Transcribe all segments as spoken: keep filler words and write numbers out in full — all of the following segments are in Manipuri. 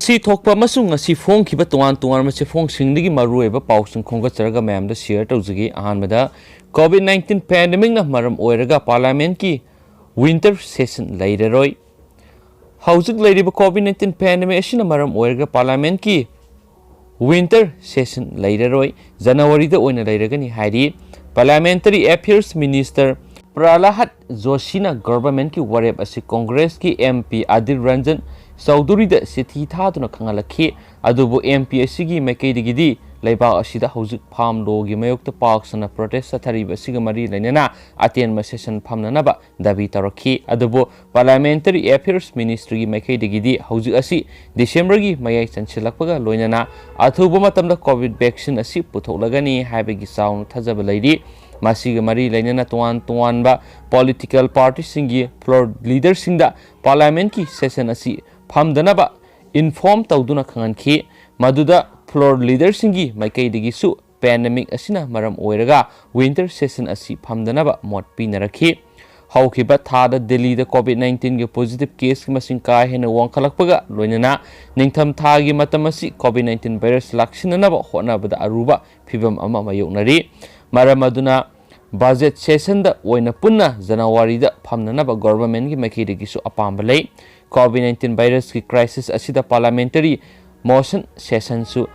ꯁꯤ ꯊꯣꯛꯄ ꯑꯃꯁꯨꯡ ꯉꯁꯤ ꯐꯣꯡꯈꯤꯕ ꯇꯣꯉꯥꯟ ꯇꯣꯉꯥꯟꯕ ꯆꯦꯐꯣꯡꯁꯤꯡꯗꯒꯤ ꯃꯔꯨꯑꯣꯏꯕ ꯄꯥꯎꯁꯤꯡ ꯈꯣꯝꯒꯠꯆꯔꯒ ꯃꯌꯥꯝꯗ ꯁꯤꯌꯔ ꯇꯧꯖꯒꯦ꯫ ꯑꯍꯥꯟꯕꯗ, ꯀꯣꯚꯤꯗ ꯅꯥꯏꯟꯇꯤꯟ ꯄꯦꯟꯗꯦꯃꯤꯛꯅ ꯃꯔꯝ ꯑꯣꯏꯔꯒ ꯄꯥꯔꯂꯤꯌꯥꯃꯦꯟꯠꯀꯤ ꯋꯤꯟꯇꯔ ꯁꯦꯁꯟ ꯂꯩꯔꯔꯣꯏ꯫ ꯍꯧꯖꯤꯛ ꯂꯩꯔꯤꯕ ꯀꯣꯚꯤꯗ ꯅꯥꯏꯟꯇꯤꯟ ꯄꯦꯟꯗꯦꯃꯤꯛ ꯑꯁꯤꯅ ꯃꯔꯝ ꯑꯣꯏꯔꯒ ꯄꯥꯔꯂꯤꯌꯥꯃꯦꯟꯠꯀꯤ ꯋꯤꯟꯇꯔ ꯁꯦꯁꯟ ꯂꯩꯔꯔꯣꯏ꯫ ꯖꯅꯋꯥꯔꯤꯗ ꯑꯣꯏꯅ ꯂꯩꯔꯒꯅꯤ ꯍꯥꯏꯔꯤ꯫ ꯄꯥꯔꯂꯤꯌꯥꯃꯦꯟꯇꯔꯤ ꯑꯦꯐꯤꯌꯔꯁ ꯃꯤꯅꯤꯁꯇꯔ ꯄ꯭ꯔꯥꯂꯥꯍꯠ ꯖꯣꯁꯤꯅ ꯒꯚꯔꯟꯃꯦꯟꯠꯀꯤ ꯋꯥꯔꯦꯞ ꯑꯁꯤ ꯀꯣꯡꯒ꯭ꯔꯦꯁꯀꯤ ꯑꯦꯝ ꯄꯤ ꯑꯗꯤꯔ ꯔꯟꯖꯟ ꯆꯧꯙꯨꯔꯤꯗ ꯆꯤꯊꯤ ꯊꯥꯗꯨꯅ ꯈꯪꯍꯜꯂꯛꯈꯤ꯫ ꯑꯗꯨꯕꯨ ꯑꯦꯝ ꯄꯤ ꯑꯁꯤꯒꯤ ꯃꯥꯏꯀꯩꯗꯒꯤꯗꯤ ꯂꯩꯕꯥꯛ ꯑꯁꯤꯗ ꯍꯧꯖꯤꯛ ꯐꯥꯔꯝ ꯂꯣꯒꯤ ꯃꯥꯌꯣꯛꯇ ꯄꯥꯛ ꯁꯟꯅ ꯄ꯭ꯔꯣꯇꯦꯁ ꯆꯠꯊꯔꯤꯕ ꯑꯁꯤꯒ ꯃꯔꯤ ꯂꯩꯅꯅ ꯑꯇꯦꯟꯕ ꯁꯦꯁꯟ ꯐꯝꯅꯅꯕ ꯗꯥꯕꯤ ꯇꯧꯔꯛꯈꯤ꯫ ꯑꯗꯨꯕꯨ ꯄꯥꯔꯂꯤꯌꯥꯃꯦꯟꯇꯔꯤ ꯑꯦꯐꯤꯌꯔꯁ ꯃꯤꯅꯤꯁꯇ꯭ꯔꯤꯒꯤ ꯃꯥꯏꯀꯩꯗꯒꯤꯗꯤ ꯍꯧꯖꯤꯛ ꯑꯁꯤ ꯗꯤꯁꯦꯝꯕꯔꯒꯤ ꯃꯌꯥꯏ ꯆꯟꯁꯤꯜꯂꯛꯄꯒ ꯂꯣꯏꯅꯅ ꯑꯊꯨꯕ ꯃꯇꯝꯗ ꯀꯣꯚꯤꯗ ꯚꯦꯛꯁꯤꯟ ꯑꯁꯤ ꯄꯨꯊꯣꯛꯂꯒꯅꯤ ꯍꯥꯏꯕꯒꯤ ꯆꯥꯎꯅ ꯊꯥꯖꯕ ꯂꯩꯔꯤ꯫ ꯃꯁꯤꯒ ꯃꯔꯤ ꯂꯩꯅꯅ ꯇꯣꯉꯥꯟ ꯇꯣꯉꯥꯟꯕ ꯄꯣꯂꯤꯇꯤꯀꯦꯜ ꯄꯥꯔꯇꯤꯁꯤꯡꯒꯤ ꯐ꯭ꯂꯣꯔ ꯂꯤꯗꯔꯁꯤꯡꯗ ꯄꯥꯔꯂꯤꯌꯥꯃꯦꯟꯠꯀꯤ ꯁꯦꯁꯟ ꯑꯁꯤ ꯐꯝꯗꯅꯕ ꯏꯟꯐꯣꯔꯝ ꯇꯧꯗꯨꯅ ꯈꯪꯍꯟꯈꯤ꯫ ꯃꯗꯨꯗ ꯐ꯭ꯂꯣꯔ ꯂꯤꯗꯔꯁꯤꯡꯒꯤ ꯃꯥꯏꯀꯩꯗꯒꯤꯁꯨ ꯄꯦꯟꯗꯦꯃꯤꯛ ꯑꯁꯤꯅ ꯃꯔꯝ ꯑꯣꯏꯔꯒ ꯋꯤꯟꯇꯔ ꯁꯦꯁꯟ ꯑꯁꯤ ꯐꯝꯗꯅꯕ ꯃꯣꯠ ꯄꯤꯅꯔꯛꯈꯤ꯫ ꯍꯧꯈꯤꯕ ꯊꯥꯗ ꯗꯦꯜꯂꯤꯗ ꯀꯣꯚꯤꯗ ꯅꯥꯏꯟꯇꯤꯟꯒꯤ ꯄꯣꯖꯤꯇꯤꯚ ꯀꯦꯁꯀꯤ ꯃꯁꯤꯡ ꯀꯥ ꯍꯦꯟꯅ ꯋꯥꯡꯈꯠꯂꯛꯄꯒ ꯂꯣꯏꯅꯅ ꯅꯤꯡꯊꯝ ꯊꯥꯒꯤ ꯃꯇꯝ ꯑꯁꯤ ꯀꯣꯚꯤꯗ ꯅꯥꯏꯟꯇꯤꯟ ꯚꯥꯏꯔꯁ ꯂꯥꯛꯁꯤꯟꯅꯅꯕ ꯍꯣꯠꯅꯕꯗ ꯑꯔꯨꯕ ꯐꯤꯚꯝ ꯑꯃ ꯃꯥꯌꯣꯛꯅꯔꯤ꯫ ꯃꯔꯝ ꯑꯗꯨꯅ ꯕꯖꯦꯠ ꯁꯦꯁꯟꯗ ꯑꯣꯏꯅ ꯄꯨꯟꯅ ꯖꯅꯋꯥꯔꯤꯗ ꯐꯝꯅꯅꯕ ꯒꯣꯚꯔꯟꯃꯦꯟꯠꯀꯤ ꯃꯥꯏꯀꯩꯗꯒꯤꯁꯨ ꯑꯄꯥꯝꯕ ꯂꯩ꯫ ꯀꯣꯚꯤꯗ ꯅꯥꯏꯟꯇꯤꯟ ꯚꯥꯏꯔꯁꯀꯤ ꯀ꯭ꯔꯥꯏꯁꯤꯁ ꯑꯁꯤꯗ ꯄꯥꯔꯂꯤꯌꯥꯃꯦꯟꯇꯔꯤ ꯃꯣꯁꯟ ꯁꯦꯁꯟꯁꯨ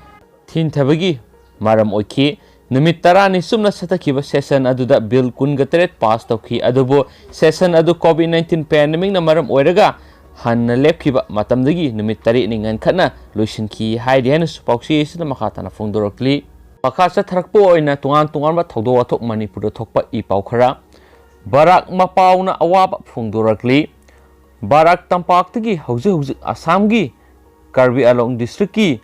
ꯊꯤꯡꯊꯕꯒꯤ ꯃꯔꯝ ꯑꯣꯏꯈꯤ꯫ ꯅꯨꯃꯤꯠ ꯇꯔꯥꯅꯤ ꯆꯨꯞꯅ ꯆꯠꯊꯈꯤꯕ ꯁꯦꯁꯟ ꯑꯗꯨꯗ ꯕꯤꯜ ꯀꯨꯟꯒ ꯇꯔꯦꯠ ꯄꯥꯁ ꯇꯧꯈꯤ꯫ ꯑꯗꯨꯕꯨ ꯁꯦꯁꯟ ꯑꯗꯨ ꯀꯣꯚꯤꯗ ꯅꯥꯏꯟꯇꯤꯟ ꯄꯦꯟꯗꯦꯃꯤꯛꯅ ꯃꯔꯝ ꯑꯣꯏꯔꯒ ꯍꯟꯅ ꯂꯦꯞꯈꯤꯕ ꯃꯇꯝꯗꯒꯤ ꯅꯨꯃꯤꯠ ꯇꯔꯦꯠꯅꯤ ꯉꯟꯈꯠꯅ ꯂꯣꯏꯁꯤꯟꯈꯤ ꯍꯥꯏꯔꯤ ꯍꯥꯏꯅꯁꯨ ꯄꯥꯎꯆꯦ ꯑꯁꯤꯗ ꯃꯈꯥ ꯇꯥꯅ ꯐꯣꯡꯗꯣꯔꯛꯂꯤ꯫ ꯃꯈꯥ ꯆꯠꯊꯔꯛꯄ ꯑꯣꯏꯅ ꯇꯣꯉꯥꯟ ꯇꯣꯉꯥꯟꯕ ꯊꯧꯗꯣꯛ ꯋꯥꯊꯣꯛ ꯃꯅꯤꯄꯨꯔꯗ ꯊꯣꯛꯄ ꯏ ꯄꯥꯎ ꯈꯔ꯫ ꯕꯔꯥꯛ ꯃꯄꯥꯎꯅ ꯑꯋꯥꯕ ꯐꯣꯡꯗꯣꯔꯛꯂꯤ꯫ ꯕꯔꯥꯛ ꯇꯝꯄꯥꯛꯇꯒꯤ ꯍꯧꯖꯤꯛ ꯍꯧꯖꯤꯛ ꯑꯁꯥꯝꯒꯤ ꯀꯥꯔꯕꯤ ꯑꯂꯣꯡ ꯗꯤꯁꯇ꯭ꯔꯤꯛꯀꯤ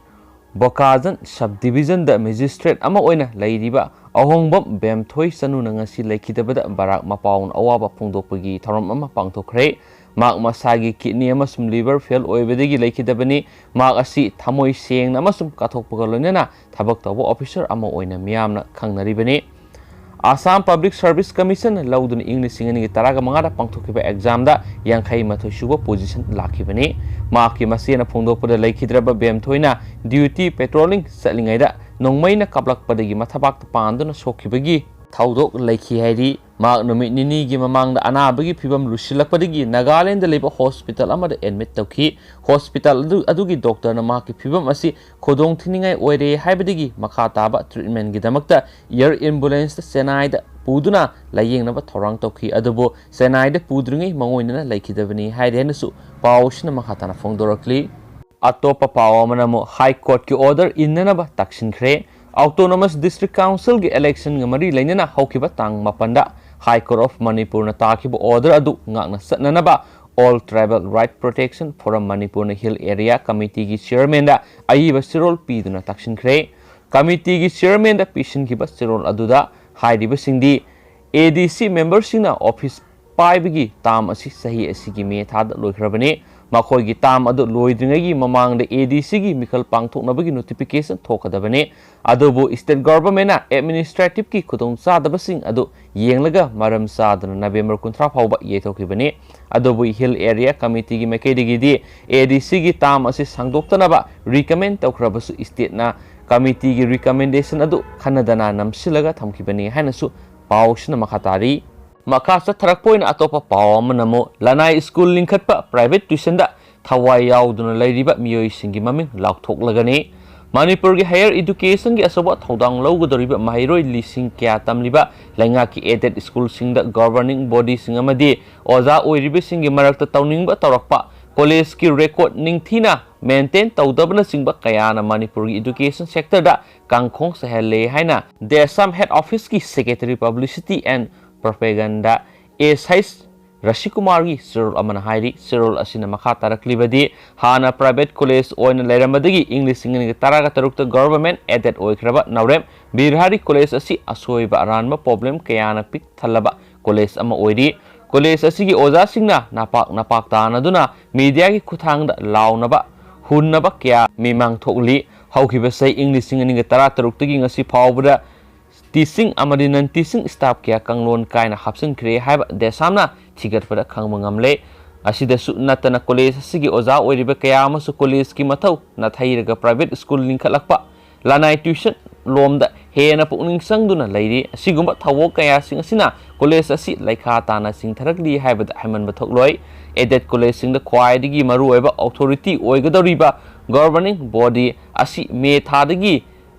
ꯕꯣꯀꯥꯖꯟ ꯁꯕ ꯗꯤꯕꯤꯖꯟꯗ ꯃꯦꯖꯤꯁꯇ꯭ꯔꯦꯠ ꯑꯃ ꯑꯣꯏꯅ ꯂꯩꯔꯤꯕ ꯑꯍꯣꯡꯕꯝ ꯕꯦꯝꯊꯣꯏ ꯆꯅꯨꯅ ꯉꯁꯤ ꯂꯩꯈꯤꯗꯕꯗ ꯕꯔꯥꯛ ꯃꯄꯥꯎꯅ ꯑꯋꯥꯕ ꯐꯣꯡꯗꯣꯛꯄꯒꯤ ꯊꯧꯔꯝ ꯑꯃ ꯄꯥꯡꯊꯣꯛꯈ꯭ꯔꯦ꯫ ꯃꯍꯥꯛ ꯃꯁꯥꯒꯤ ꯀꯤꯗꯅꯤ ꯑꯃꯁꯨꯡ ꯂꯤꯚꯔ ꯐꯦꯜ ꯑꯣꯏꯕꯗꯒꯤ ꯂꯩꯈꯤꯗꯕꯅꯤ꯫ ꯃꯍꯥꯛ ꯑꯁꯤ ꯊꯃꯣꯏ ꯁꯦꯡꯅ ꯑꯃꯁꯨꯡ ꯀꯠꯊꯣꯛꯄꯒ ꯂꯣꯏꯅꯅ ꯊꯕꯛ ꯇꯧꯕ ꯑꯣꯐꯤꯁꯔ ꯑꯃ ꯑꯣꯏꯅ ꯃꯤꯌꯥꯝꯅ ꯈꯪꯅꯔꯤꯕꯅꯤ꯫ Assam Public Service Commission ꯂꯧꯗꯨꯅ ꯏꯪ ꯂꯤꯁꯤꯡ ꯑꯅꯤꯒꯤ ꯇꯔꯥꯒ ꯃꯉꯥꯗ ꯄꯥꯡꯊꯣꯛꯈꯤꯕ examꯗ ꯌꯥꯡꯈꯩ ꯃꯥꯊꯣꯏ ꯁꯨꯕ position ꯂꯥꯛꯈꯤꯕꯅꯤ꯫ ꯃꯍꯥꯛꯀꯤ ꯃꯆꯦꯅ ꯐꯣꯡꯗꯣꯛꯄꯗ, ꯂꯩꯈꯤꯗ꯭ꯔꯕ ꯕꯦꯝꯊꯣꯏꯅ duty patrolling ꯆꯠꯂꯤꯉꯩꯗ ꯅꯣꯡꯃꯩꯅ ꯀꯥꯞꯂꯛꯄꯗꯒꯤ ꯃꯊꯕꯥꯛꯇ ꯄꯥꯟꯗꯨꯅ ꯁꯣꯛꯈꯤꯕꯒꯤ ꯊꯧꯗꯣꯛ ꯂꯩꯈꯤ ꯍꯥꯏꯔꯤ꯫ ꯃꯍꯥꯛ ꯅꯨꯃꯤꯠ ꯅꯤꯅꯤꯒꯤ ꯃꯃꯥꯡꯗ ꯑꯅꯥꯕꯒꯤ ꯐꯤꯕꯝ ꯂꯨꯁꯤꯜꯂꯛꯄꯗꯒꯤ ꯅꯥꯒꯥꯂꯦꯟꯗ ꯂꯩꯕ hospital ꯑꯃꯗ admit ꯇꯧꯈꯤ꯫ Hospital ꯑꯗꯨ, ꯑꯗꯨꯒꯤ doctorꯅ ꯃꯍꯥꯛꯀꯤ ꯐꯤꯕꯝ ꯑꯁꯤ ꯈꯨꯗꯣꯡ ꯊꯤꯅꯤꯡꯉꯥꯏ ꯑꯣꯏꯔꯦ ꯍꯥꯏꯕꯗꯒꯤ ꯃꯈꯥ ꯇꯥꯕ treatmentꯒꯤꯗꯃꯛꯇ air ambulanceꯇ ꯆꯦꯟꯅꯥꯏꯗ ꯄꯨꯗꯨꯅ ꯂꯥꯌꯦꯡꯅꯕ ꯊꯧꯔꯥꯡ ꯇꯧꯈꯤ꯫ ꯑꯗꯨꯕꯨ ꯆꯦꯟꯅꯥꯏꯗ ꯄꯨꯗ꯭ꯔꯤꯉꯩ ꯃꯉꯣꯏꯅꯅ ꯂꯩꯈꯤꯗꯕꯅꯤ ꯍꯥꯏꯔꯦ ꯍꯥꯏꯅꯁꯨ ꯄꯥꯎ ꯑꯁꯤꯅ ꯃꯈꯥ ꯇꯥꯅ ꯐꯣꯡꯗꯣꯔꯛꯂꯤ꯫ ꯑꯇꯣꯞꯄ ꯄꯥꯎ ꯑꯃꯅ ꯑꯃꯨꯛ High Courtꯀꯤ order ꯏꯟꯅꯅꯕ ꯇꯛꯁꯤꯟꯈ꯭ꯔꯦ꯫ Autonomous District Councilꯒꯤ electionꯒ ꯃꯔꯤ ꯂꯩꯅꯅ ꯍꯧꯈꯤꯕ ꯇꯥꯡ ꯃꯥꯄꯟꯗ High Court of Manipurꯅ ꯇꯥꯈꯤꯕ order ꯑꯗꯨ ꯉꯥꯛꯅ ꯆꯠꯅꯅꯕ All Tribal Right Protection Forum Manipurꯅ Hill Area Committeeꯒꯤ chairmanꯗ ꯑꯏꯕ ꯆꯦꯔꯣꯜ ꯄꯤꯗꯨꯅ ꯇꯛꯁꯤꯟꯈ꯭ꯔꯦ꯫ Committeeꯒꯤ chairmanꯗ ꯄꯤꯁꯤꯟꯈꯤꯕ ꯆꯦꯔꯣꯜ ꯑꯗꯨꯗ ꯍꯥꯏꯔꯤꯕꯁꯤꯡꯗꯤ, ADC memberꯁꯤꯡꯅ office ꯄꯥꯏꯕꯒꯤ term ꯑꯁꯤ ꯆꯍꯤ ꯑꯁꯤꯒꯤ ꯃꯦ ꯊꯥꯗ ꯂꯣꯏꯈ꯭ꯔꯕꯅꯤ꯫ ꯃꯈꯣꯏꯒꯤ term ꯑꯗꯨ ꯂꯣꯏꯗ꯭ꯔꯤꯉꯩꯒꯤ ꯃꯃꯥꯡꯗ ADCꯒꯤ ꯃꯤꯈꯜ ꯄꯥꯡꯊꯣꯛꯅꯕꯒꯤ notification ꯊꯣꯛꯀꯗꯕꯅꯤ꯫ ꯑꯗꯨꯕꯨ state governmentꯅ administrativeꯀꯤ ꯈꯨꯗꯣꯡꯆꯥꯗꯕꯁꯤꯡ ꯑꯗꯨ ꯌꯦꯡꯂꯒ ꯃꯔꯝ ꯆꯥꯗꯅ November ꯀꯨꯟꯊ꯭ꯔꯥ ꯐꯥꯎꯕ ꯌꯩꯊꯣꯛꯈꯤꯕꯅꯤ꯫ ꯑꯗꯨꯕꯨ Hill Area Committeeꯒꯤ ꯃꯥꯏꯀꯩꯗꯒꯤꯗꯤ ADCꯒꯤ term ꯑꯁꯤ ꯁꯥꯡꯗꯣꯛꯇꯅꯕ recommend ꯇꯧꯈ꯭ꯔꯕꯁꯨ stateꯅ committeeꯒꯤ recommendation ꯑꯗꯨ ꯈꯟꯅꯗꯅ ꯅꯝꯁꯤꯜꯂꯒ ꯊꯝꯈꯤꯕꯅꯤ ꯍꯥꯏꯅꯁꯨ ꯄꯥꯎꯁꯤꯅ ꯃꯈꯥ ꯇꯥꯔꯤ꯫ ꯃꯈꯥ ꯆꯠꯊꯔꯛꯄ ꯑꯣꯏꯅ ꯑꯇꯣꯞꯄ ꯄꯥꯎ ꯑꯃꯅ ꯑꯃꯨꯛ ꯂꯅꯥꯏ school ꯂꯤꯡꯈꯠꯄ private tuitionꯗ ꯊꯋꯥꯏ ꯌꯥꯎꯗꯨꯅ ꯂꯩꯔꯤꯕ ꯃꯤꯑꯣꯏꯁꯤꯡꯒꯤ ꯃꯃꯤꯡ ꯂꯥꯎꯊꯣꯛꯂꯒꯅꯤ꯫ ꯃꯅꯤꯄꯨꯔꯒꯤ higher educationꯒꯤ ꯑꯆꯧꯕ ꯊꯧꯗꯥꯡ ꯂꯧꯒꯗꯧꯔꯤꯕ ꯃꯍꯩꯔꯣꯏ ꯂꯤꯁꯤꯡ ꯀꯌꯥ ꯇꯝꯂꯤꯕ ꯂꯩꯉꯥꯛꯀꯤ aided schoolꯁꯤꯡꯗ governing bodyꯁꯤꯡ ꯑꯃꯗꯤ ꯑꯣꯖꯥ ꯑꯣꯏꯔꯤꯕꯁꯤꯡꯒꯤ ꯃꯔꯛꯇ ꯇꯧꯅꯤꯡꯕ ꯇꯧꯔꯛꯄ, collegeꯀꯤ record ꯅꯤꯡꯊꯤꯅ maintain ꯇꯧꯗꯕꯅꯆꯤꯡꯕ ꯀꯌꯥꯅ ꯃꯅꯤꯄꯨꯔꯒꯤ education sectorꯗ ꯀꯥꯡꯈꯣꯡ ꯆꯥꯏꯍꯜꯂꯦ ꯍꯥꯏꯅ DESAM head officeꯀꯤ secretary publicity and propaganda S H ꯔꯥꯖꯀꯨꯃꯥꯔꯒꯤ ꯆꯦꯔꯣꯜ ꯑꯃꯅ ꯍꯥꯏꯔꯤ꯫ ꯆꯦꯔꯣꯜ ꯑꯁꯤꯅ ꯃꯈꯥ ꯇꯥꯔꯛꯂꯤꯕꯗꯤ, ꯍꯥꯟꯅ private college ꯑꯣꯏꯅ ꯂꯩꯔꯝꯕꯗꯒꯤ ꯏꯪ ꯂꯤꯁꯤꯡ ꯑꯅꯤꯒ ꯇꯔꯥꯒ ꯇꯔꯨꯛꯇ government aided ꯑꯣꯏꯈ꯭ꯔꯕ ꯅꯥꯎꯔꯦꯝ ꯕꯤꯔꯍꯥꯔꯤ college ꯑꯁꯤ ꯑꯁꯣꯏꯕ ꯑꯔꯥꯟꯕ problem ꯀꯌꯥꯅ ꯄꯤꯛ ꯊꯜꯂꯕ college ꯑꯃ ꯑꯣꯏꯔꯤ꯫ College ꯑꯁꯤꯒꯤ ꯑꯣꯖꯥꯁꯤꯡꯅ ꯅꯄꯥꯛ ꯅꯄꯥꯛ ꯇꯥꯅꯗꯨꯅ mediaꯒꯤ ꯈꯨꯠꯊꯥꯡꯗ ꯂꯥꯎꯅꯕ, ꯍꯨꯟꯅꯕ ꯀꯌꯥ ꯃꯤꯃꯥꯡ ꯊꯣꯛꯂꯤ꯫ ꯍꯧꯈꯤꯕ ꯆꯍꯤ ꯏꯪ ꯂꯤꯁꯤꯡ ꯑꯅꯤꯒ ꯇꯔꯥꯇꯔꯨꯛꯇꯒꯤ ꯉꯁꯤ ꯐꯥꯎꯕꯗ teaching ꯑꯃꯗꯤ non teaching staff ꯀꯌꯥ ꯀꯥꯡꯂꯣꯟ ꯀꯥꯏꯅ ꯍꯥꯞꯆꯤꯟꯈ꯭ꯔꯦ ꯍꯥꯏꯕ ꯗꯦꯁꯥꯝꯅ ꯊꯤꯒꯠꯄꯗ ꯈꯪꯕ ꯉꯝꯂꯦ꯫ ꯑꯁꯤꯗꯁꯨ ꯅꯠꯇꯅ ꯀꯣꯂꯦꯖ ꯑꯁꯤꯒꯤ ꯑꯣꯖꯥ ꯑꯣꯏꯔꯤꯕ ꯀꯌꯥ ꯑꯃꯁꯨ ꯀꯣꯂꯦꯖꯀꯤ ꯃꯊꯧ ꯅꯥꯊꯩꯔꯒ private school ꯂꯤꯡꯈꯠꯂꯛꯄ, ꯂꯅꯥꯏ tuition ꯂꯣꯝꯗ ꯍꯦꯟꯅ ꯄꯨꯛꯅꯤꯡ ꯆꯪꯗꯨꯅ ꯂꯩꯔꯤ꯫ ꯑꯁꯤꯒꯨꯝꯕ ꯊꯧꯑꯣꯡ ꯀꯌꯥꯁꯤꯡ ꯑꯁꯤꯅ ꯀꯣꯂꯦꯖ ꯑꯁꯤ ꯂꯩꯈꯥ ꯇꯥꯅ ꯆꯤꯡꯊꯔꯛꯂꯤ ꯍꯥꯏꯕꯗ ꯍꯥꯏꯃꯟꯕ ꯊꯣꯛꯂꯣꯏ꯫ Aided ꯀꯣꯂꯦꯖꯁꯤꯡꯗ ꯈ꯭ꯋꯥꯏꯗꯒꯤ ꯃꯔꯨꯑꯣꯏꯕ authority ꯑꯣꯏꯒꯗꯧꯔꯤꯕ governing body ꯑꯁꯤ ꯃꯦ ꯊꯥꯗꯒꯤ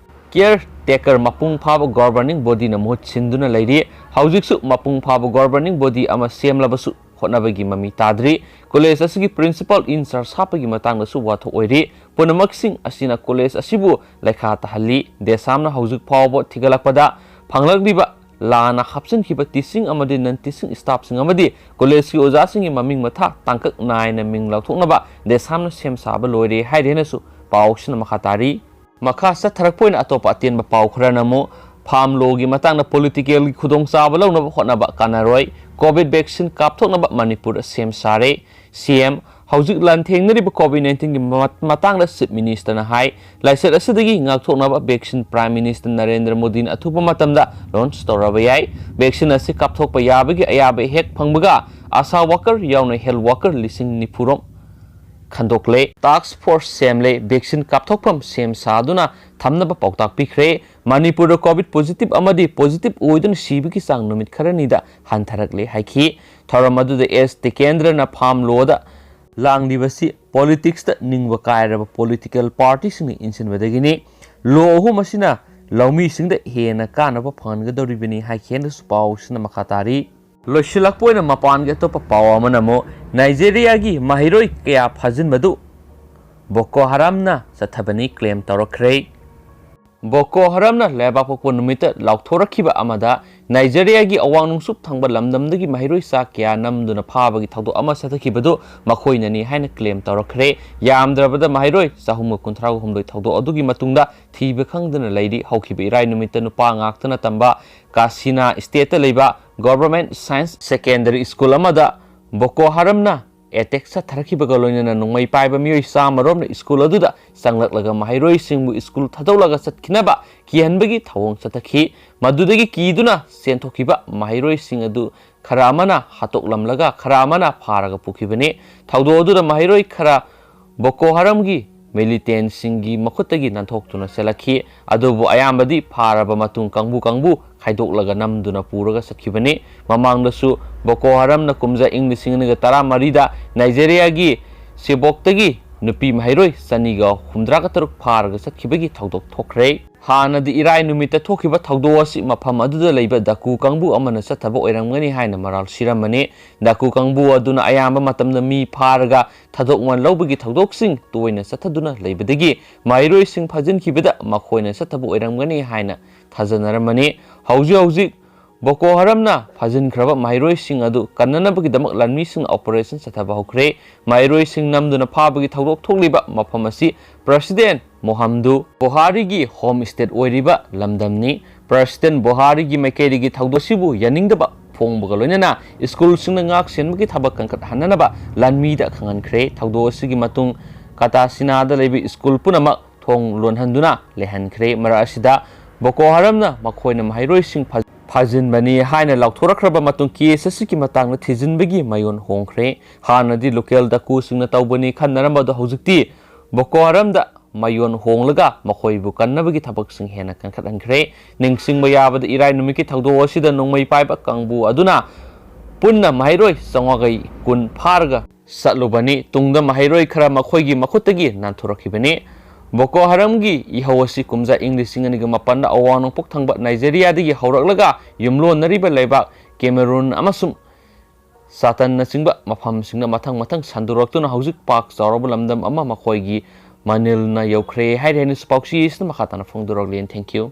caretaker ꯃꯄꯨꯡ ꯐꯥꯕ governing bodyꯅ ꯃꯍꯨꯠ ꯁꯤꯟꯗꯨꯅ ꯂꯩꯔꯤ꯫ ꯍꯧꯖꯤꯛꯁꯨ ꯃꯄꯨꯡ ꯐꯥꯕ governing body ꯑꯃ ꯁꯦꯝꯂꯕꯁꯨ ꯍꯣꯠꯅꯕꯒꯤ ꯃꯃꯤ ꯇꯥꯗ꯭ꯔꯤ꯫ ꯀꯣꯂꯦꯖ ꯑꯁꯤꯒꯤ principal in charge ꯍꯥꯞꯄꯒꯤ ꯃꯇꯥꯡꯗꯁꯨ ꯋꯥꯊꯣꯛ ꯑꯣꯏꯔꯤ꯫ ꯄꯨꯝꯅꯃꯛꯁꯤꯡ ꯑꯁꯤꯅ ꯀꯣꯂꯦꯖ ꯑꯁꯤꯕꯨ ꯂꯩꯈꯥ ꯇꯥꯍꯜꯂꯤ꯫ ꯗꯦꯁꯥꯝꯅ ꯍꯧꯖꯤꯛ ꯐꯥꯎꯕ ꯊꯤꯒꯠꯂꯛꯄꯗ ꯐꯪꯂꯛꯂꯤꯕ ꯂꯥꯟꯅ ꯍꯥꯞꯆꯤꯟꯈꯤꯕ teaching ꯑꯃꯗꯤ non teaching staffꯁꯤꯡ ꯑꯃꯗꯤ ꯀꯣꯂꯦꯖꯀꯤ ꯑꯣꯖꯥꯁꯤꯡꯒꯤ ꯃꯃꯤꯡ ꯃꯊꯥ ꯇꯥꯡꯀꯛ ꯅꯥꯏꯅ ꯃꯤꯡ ꯂꯥꯎꯊꯣꯛꯅꯕ ꯗꯦꯁꯥꯝꯅ ꯁꯦꯝ ꯁꯥꯕ ꯂꯣꯏꯔꯦ ꯍꯥꯏꯔꯤ ꯍꯥꯏꯅꯁꯨ ꯄꯥꯎꯁꯤꯅ ꯃꯈꯥ ꯇꯥꯔꯤ꯫ ꯃꯈꯥ ꯆꯠꯊꯔꯛꯄ ꯑꯣꯏꯅ ꯑꯇꯣꯞꯄ ꯑꯇꯦꯟꯕ ꯄꯥꯎ ꯈꯔꯅ ꯑꯃꯨꯛ farm lawꯒꯤ ꯃꯇꯥꯡꯗ politicalꯒꯤ ꯈꯨꯗꯣꯡꯆꯥꯕ ꯂꯧꯅꯕ ꯍꯣꯠꯅꯕ ꯀꯥꯟꯅꯔꯣꯏ, COVID vaccine ꯀꯥꯞꯊꯣꯛꯅꯕ ꯃꯅꯤꯄꯨꯔꯗ ꯁꯦꯝ ꯁꯥꯔꯦ꯫ CM, ꯍꯧꯖꯤꯛ ꯂꯥꯟꯊꯦꯡꯅꯔꯤꯕ COVID nineteenꯒꯤ ꯃ-, ꯃꯇꯥꯡꯗ Chief Ministerꯅ ꯍꯥꯏ꯫ ꯂꯥꯏꯆꯠ ꯑꯁꯤꯗꯒꯤ ꯉꯥꯛꯊꯣꯛꯅꯕ vaccine Prime Minister ꯅꯔꯦꯟꯗ꯭ꯔ ꯃꯣꯗꯤꯅ ꯑꯊꯨꯕ ꯃꯇꯝꯗ launch ꯇꯧꯔꯕ ꯌꯥꯏ꯫ Vaccine ꯑꯁꯤ ꯀꯥꯞꯊꯣꯛꯄ ꯌꯥꯕꯒꯤ ꯑꯌꯥꯕ ꯍꯦꯛ ꯐꯪꯕꯒ ASHA worker ꯌꯥꯎꯅ health worker ꯂꯤꯁꯤꯡ ꯅꯤꯐꯨ ꯔꯣꯝ ꯈꯟꯗꯣꯛꯂꯦ꯫ Task force ꯁꯦꯝꯂꯦ꯫ Vaccine ꯀꯥꯞꯊꯣꯛꯐꯝ ꯁꯦꯝ ꯁꯥꯗꯨꯅ ꯊꯝꯅꯕ ꯄꯥꯎꯇꯥꯛ ꯄꯤꯈ꯭ꯔꯦ꯫ ꯃꯅꯤꯄꯨꯔꯗ COVID positive ꯑꯃꯗꯤ positive ꯑꯣꯏꯗꯨꯅ ꯁꯤꯕꯒꯤ ꯆꯥꯡ ꯅꯨꯃꯤꯠ ꯈꯔꯅꯤꯗ ꯍꯟꯊꯔꯛꯂꯦ ꯍꯥꯏꯈꯤ꯫ ꯊꯧꯔꯝ ꯑꯗꯨꯗ S ꯇꯤꯀꯦꯟꯗ꯭ꯔꯅ farm lawꯗ ꯂꯥꯡꯂꯤꯕꯁꯤ politicsꯇ ꯅꯤꯡꯕ ꯀꯥꯏꯔꯕ political partyꯁꯤꯡꯅ ꯏꯟꯁꯤꯟꯕꯗꯒꯤꯅꯤ꯫ Law ꯑꯍꯨꯝ ꯑꯁꯤꯅ ꯂꯧꯃꯤꯁꯤꯡꯗ ꯍꯦꯟꯅ ꯀꯥꯟꯅꯕ ꯐꯪꯍꯟꯒꯗꯧꯔꯤꯕꯅꯤ ꯍꯥꯏꯈꯤ ꯍꯥꯏꯅꯁꯨ ꯄꯥꯎꯁꯤꯅ ꯃꯈꯥ ꯇꯥꯔꯤ꯫ ꯂꯣꯏꯁꯤꯜꯂꯛꯄ ꯑꯣꯏꯅ ꯃꯄꯥꯟꯒꯤ ꯑꯇꯣꯞꯄ ꯄꯥꯎ ꯑꯃꯅ ꯑꯃꯨꯛ ꯅꯥꯏꯖꯦꯔꯤꯌꯥꯒꯤ ꯃꯍꯩꯔꯣꯏ ꯀꯌꯥ ꯐꯥꯖꯤꯟꯕꯗꯨ ꯕꯣꯀꯣ ꯍꯔꯥꯝꯅ ꯆꯠꯊꯕꯅꯤ claim ꯇꯧꯔꯛꯈ꯭ꯔꯦ꯫ ꯕꯣꯀꯣ ꯍꯔꯥꯝꯅ ꯂꯩꯕꯥꯛ ꯄꯣꯛꯄ ꯅꯨꯃꯤꯠꯇ ꯂꯥꯎꯊꯣꯔꯛꯈꯤꯕ ꯑꯃꯗ ꯅꯥꯏꯖꯦꯔꯤꯌꯥꯒꯤ ꯑꯋꯥꯡ ꯅꯣꯡꯆꯨꯞ ꯊꯪꯕ ꯂꯝꯗꯝꯗꯒꯤ ꯃꯍꯩꯔꯣꯏ ꯆꯥ ꯀꯌꯥ ꯅꯝꯗꯨꯅ ꯐꯥꯕꯒꯤ ꯊꯧꯗꯣꯛ ꯑꯃ ꯆꯠꯊꯈꯤꯕꯗꯨ ꯃꯈꯣꯏꯅꯅꯤ ꯍꯥꯏꯅ claim ꯇꯧꯔꯛꯈ꯭ꯔꯦ꯫ ꯌꯥꯝꯗ꯭ꯔꯕꯗ ꯃꯍꯩꯔꯣꯏ ꯆꯍꯨꯝꯒ ꯀꯨꯟꯊ꯭ꯔꯥ ꯍꯨꯝꯗꯣꯏ ꯊꯧꯗꯣꯛ ꯑꯗꯨꯒꯤ ꯃꯇꯨꯡꯗ ꯊꯤꯕ ꯈꯪꯗꯅ ꯂꯩꯔꯤ꯫ ꯍꯧꯈꯤꯕ ꯏꯔꯥꯏ ꯅꯨꯃꯤꯠꯇ ꯅꯨꯄꯥ ꯉꯥꯛꯇꯅ ꯇꯝꯕ ꯀꯥꯁꯤꯅꯥ stateꯇ ꯂꯩꯕ Government Science Secondary School ꯑꯃꯗ ꯕꯣꯀꯣ ꯍꯔꯥꯝꯅ ꯑꯦꯇꯦꯛ ꯆꯠꯊꯔꯛꯈꯤꯕꯒ ꯂꯣꯏꯅꯅ ꯅꯣꯡꯃꯩ ꯄꯥꯏꯕ ꯃꯤꯑꯣꯏ ꯆꯥꯝꯃꯔꯣꯝꯅ ꯁ꯭ꯀꯨꯜ ꯑꯗꯨꯗ ꯆꯪꯂꯛꯂꯒ ꯃꯍꯩꯔꯣꯏꯁꯤꯡꯕꯨ ꯁ꯭ꯀꯨꯜ ꯊꯥꯗꯣꯛꯂꯒ ꯆꯠꯈꯤꯅꯕ ꯀꯤꯍꯟꯕꯒꯤ ꯊꯧꯑꯣꯡ ꯆꯠꯊꯈꯤ꯫ ꯃꯗꯨꯗꯒꯤ ꯀꯤꯗꯨꯅ ꯆꯦꯟꯊꯣꯛꯈꯤꯕ ꯃꯍꯩꯔꯣꯏꯁꯤꯡ ꯑꯗꯨ ꯈꯔ ꯑꯃꯅ ꯍꯥꯠꯇꯣꯛꯂꯝꯂꯒ ꯈꯔ ꯑꯃꯅ ꯐꯥꯔꯒ ꯄꯨꯈꯤꯕꯅꯤ꯫ ꯊꯧꯗꯣꯛ ꯑꯗꯨꯗ ꯃꯍꯩꯔꯣꯏ ꯈꯔ ꯕꯣꯀꯣ ꯍꯔꯝꯒꯤ ꯃꯤꯂꯤꯇꯦꯟꯁꯤꯡꯒꯤ ꯃꯈꯨꯠꯇꯒꯤ ꯅꯥꯟꯊꯣꯛꯇꯨꯅ ꯆꯦꯜꯂꯛꯈꯤ꯫ ꯑꯗꯨꯕꯨ ꯑꯌꯥꯝꯕꯗꯤ ꯐꯥꯔꯕ ꯃꯇꯨꯡ ꯀꯥꯡꯕꯨ ꯀꯥꯡꯕꯨ ꯈꯥꯏꯗꯣꯛꯂꯒ ꯅꯝꯗꯨꯅ ꯄꯨꯔꯒ ꯆꯠꯈꯤꯕꯅꯤ꯫ ꯃꯃꯥꯡꯗꯁꯨ ꯕꯣꯀꯣ ꯍꯔꯝꯅ ꯀꯨꯝꯖꯥ ꯏꯪ ꯂꯤꯁꯤꯡ ꯑꯅꯤꯒ ꯇꯔꯥꯃꯔꯤꯗ ꯅꯥꯏꯖꯦꯔꯤꯌꯥꯒꯤ ꯆꯦꯕꯣꯛꯇꯒꯤ ꯅꯨꯄꯤ ꯃꯍꯩꯔꯣꯏ ꯆꯅꯤꯒ ꯍꯨꯝꯗ꯭ꯔꯥꯒ ꯇꯔꯨꯛ ꯐꯥꯔꯒ ꯆꯠꯈꯤꯕꯒꯤ ꯊꯧꯗꯣꯛ ꯊꯣꯛꯈ꯭ꯔꯦ꯫ ꯍꯥꯟꯅꯗꯤ ꯏꯔꯥꯏ ꯅꯨꯃꯤꯠꯇ ꯊꯣꯛꯈꯤꯕ ꯊꯧꯗꯣꯛ ꯑꯁꯤ ꯃꯐꯝ ꯑꯗꯨꯗ ꯂꯩꯕ ꯗꯥꯀꯨ ꯀꯥꯡꯕꯨ ꯑꯃꯅ ꯆꯠꯊꯕ ꯑꯣꯏꯔꯝꯒꯅꯤ ꯍꯥꯏꯅ ꯃꯔꯥꯜ ꯁꯤꯔꯝꯕꯅꯤ꯫ ꯗꯥꯀꯨ ꯀꯥꯡꯕꯨ ꯑꯗꯨꯅ ꯑꯌꯥꯝꯕ ꯃꯇꯝꯗ ꯃꯤ ꯐꯥꯔꯒ ꯊꯥꯗꯣꯛ ꯃꯜ ꯂꯧꯕꯒꯤ ꯊꯧꯗꯣꯛꯁꯤꯡ ꯇꯣꯏꯅ ꯆꯠꯊꯗꯨꯅ ꯂꯩꯕꯗꯒꯤ ꯃꯍꯩꯔꯣꯏꯁꯤꯡ ꯐꯥꯖꯤꯟꯈꯤꯕꯗ ꯃꯈꯣꯏꯅ ꯆꯠꯊꯕ ꯑꯣꯏꯔꯝꯒꯅꯤ ꯍꯥꯏꯅ ꯊꯥꯖꯅꯔꯝꯕꯅꯤ꯫ ꯍꯧꯖꯤꯛ ꯍꯧꯖꯤꯛ ꯕꯣꯀꯣ ꯍꯔꯝꯅ ꯐꯥꯖꯤꯟꯈ꯭ꯔꯕ ꯃꯍꯩꯔꯣꯏꯁꯤꯡ ꯑꯗꯨ ꯀꯟꯅꯅꯕꯒꯤꯗꯃꯛ ꯂꯥꯟꯃꯤꯁꯤꯡꯅ ꯑꯣꯄꯔꯦꯁꯟ ꯆꯠꯊꯕ ꯍꯧꯈ꯭ꯔꯦ꯫ ꯃꯍꯩꯔꯣꯏꯁꯤꯡ ꯅꯝꯗꯨꯅ ꯐꯥꯕꯒꯤ ꯊꯧꯗꯣꯛ ꯊꯣꯛꯂꯤꯕ ꯃꯐꯝ ꯑꯁꯤ ꯄ꯭ꯔꯁꯤꯗꯦꯟ ꯃꯣꯍꯝꯗꯨ ꯕꯣꯍꯥꯔꯤꯒꯤ ꯍꯣꯝ ꯁ꯭ꯇꯦꯠ ꯑꯣꯏꯔꯤꯕ ꯂꯝꯗꯝꯅꯤ꯫ ꯄ꯭ꯔꯁꯤꯗꯦꯟ ꯕꯣꯍꯥꯔꯤꯒꯤ ꯃꯥꯏꯀꯩꯗꯒꯤ ꯊꯧꯗꯣꯛ ꯑꯁꯤꯕꯨ ꯌꯥꯅꯤꯡꯗꯕ ꯐꯣꯡꯕꯒ ꯂꯣꯏꯅꯅ ꯁ꯭ꯀꯨꯜꯁꯤꯡꯅ ꯉꯥꯛ ꯁꯦꯟꯕꯒꯤ ꯊꯕꯛ ꯀꯟꯈꯠꯍꯟꯅꯅꯕ ꯂꯥꯟꯃꯤꯗ ꯈꯪꯍꯟꯈ꯭ꯔꯦ꯫ ꯊꯧꯗꯣꯛ ꯑꯁꯤꯒꯤ ꯃꯇꯨꯡ ꯀꯇꯥꯁꯤꯅꯥꯗ ꯂꯩꯕ ꯁ꯭ꯀꯨꯜ ꯄꯨꯝꯅꯃꯛ ꯊꯣꯡ ꯂꯣꯟꯍꯟꯗꯨꯅ ꯂꯩꯍꯟꯈ꯭ꯔꯦ꯫ ꯃꯔꯛ ꯑꯁꯤꯗ ꯕꯣꯀꯣ ꯍꯔꯝꯅ ꯃꯈꯣꯏꯅ ꯃꯍꯩꯔꯣꯏꯁꯤꯡ ꯐꯥ-, ꯐꯥꯖꯤꯟꯕꯅꯤ ꯍꯥꯏꯅ ꯂꯥꯎꯊꯣꯔꯛꯈ꯭ꯔꯕ ꯃꯇꯨꯡ ꯀꯦꯁ ꯑꯁꯤꯒꯤ ꯃꯇꯥꯡꯗ ꯊꯤꯖꯤꯟꯕꯒꯤ ꯃꯥꯏꯑꯣꯟ ꯍꯣꯡꯈ꯭ꯔꯦ꯫ ꯍꯥꯟꯅꯗꯤ ꯂꯣꯀꯦꯜ ꯗꯥꯀꯨꯁꯤꯡꯅ ꯇꯧꯕꯅꯤ ꯈꯟꯅꯔꯝꯕꯗꯨ ꯍꯧꯖꯤꯛꯇꯤ ꯕꯣꯀꯣ ꯍꯔꯝꯗ ꯃꯥꯏꯑꯣꯟ ꯍꯣꯡꯂꯒ ꯃꯈꯣꯏꯕꯨ ꯀꯟꯅꯕꯒꯤ ꯊꯕꯛꯁꯤꯡ ꯍꯦꯟꯅ ꯀꯟꯈꯠꯍꯟꯈ꯭ꯔꯦ꯫ ꯅꯤꯡꯁꯤꯡꯕ ꯌꯥꯕꯗ ꯏꯔꯥꯏ ꯅꯨꯃꯤꯠꯀꯤ ꯊꯧꯗꯣꯛ ꯑꯁꯤꯗ ꯅꯣꯡꯃꯩ ꯄꯥꯏꯕ ꯀꯥꯡꯕꯨ ꯑꯗꯨꯅ ꯄꯨꯟꯅ ꯃꯍꯩꯔꯣꯏ ꯆꯥꯝꯃꯉꯥꯒ ꯀꯨꯟ ꯐꯥꯔꯒ ꯆꯠꯂꯨꯕꯅꯤ꯫ ꯇꯨꯡꯗ ꯃꯍꯩꯔꯣꯏ ꯈꯔ ꯃꯈꯣꯏꯒꯤ ꯃꯈꯨꯠꯇꯒꯤ ꯅꯥꯟꯊꯣꯔꯛꯈꯤꯕꯅꯤ꯫ ꯕꯣꯀꯣ ꯍꯔꯝꯒꯤ ꯏꯍꯧ ꯑꯁꯤ ꯀꯨꯝꯖꯥ ꯏꯪ ꯂꯤꯁꯤꯡ ꯑꯅꯤꯒ ꯃꯥꯄꯟꯗ ꯑꯋꯥꯡ ꯅꯣꯡꯄꯣꯛ ꯊꯪꯕ ꯅꯥꯏꯖꯦꯔꯤꯌꯥꯗꯒꯤ ꯍꯧꯔꯛꯂꯒ ꯌꯨꯝꯂꯣꯟꯅꯔꯤꯕ ꯂꯩꯕꯥꯛ ꯀꯦꯃꯦꯔꯨꯟ ꯑꯃꯁꯨꯡ ꯆꯥꯇꯟꯅꯆꯤꯡꯕ ꯃꯐꯝꯁꯤꯡꯗ ꯃꯊꯪ ꯃꯊꯪ ꯁꯟꯗꯣꯔꯛꯇꯨꯅ ꯍꯧꯖꯤꯛ ꯄꯥꯛ ꯆꯥꯎꯔꯕ ꯂꯝꯗꯝ ꯑꯃ ꯃꯈꯣꯏꯒꯤ ꯃꯅꯤꯜꯅ ꯌꯧꯈ꯭ꯔꯦ ꯍꯥꯏꯔꯦ ꯍꯥꯏꯅꯁꯨ ꯄꯥꯎꯆꯦ ꯑꯁꯤꯅ ꯃꯈꯥ ꯇꯥꯅ ꯐꯣꯡꯗꯣꯔꯛꯂꯤ꯫ Thank you꯫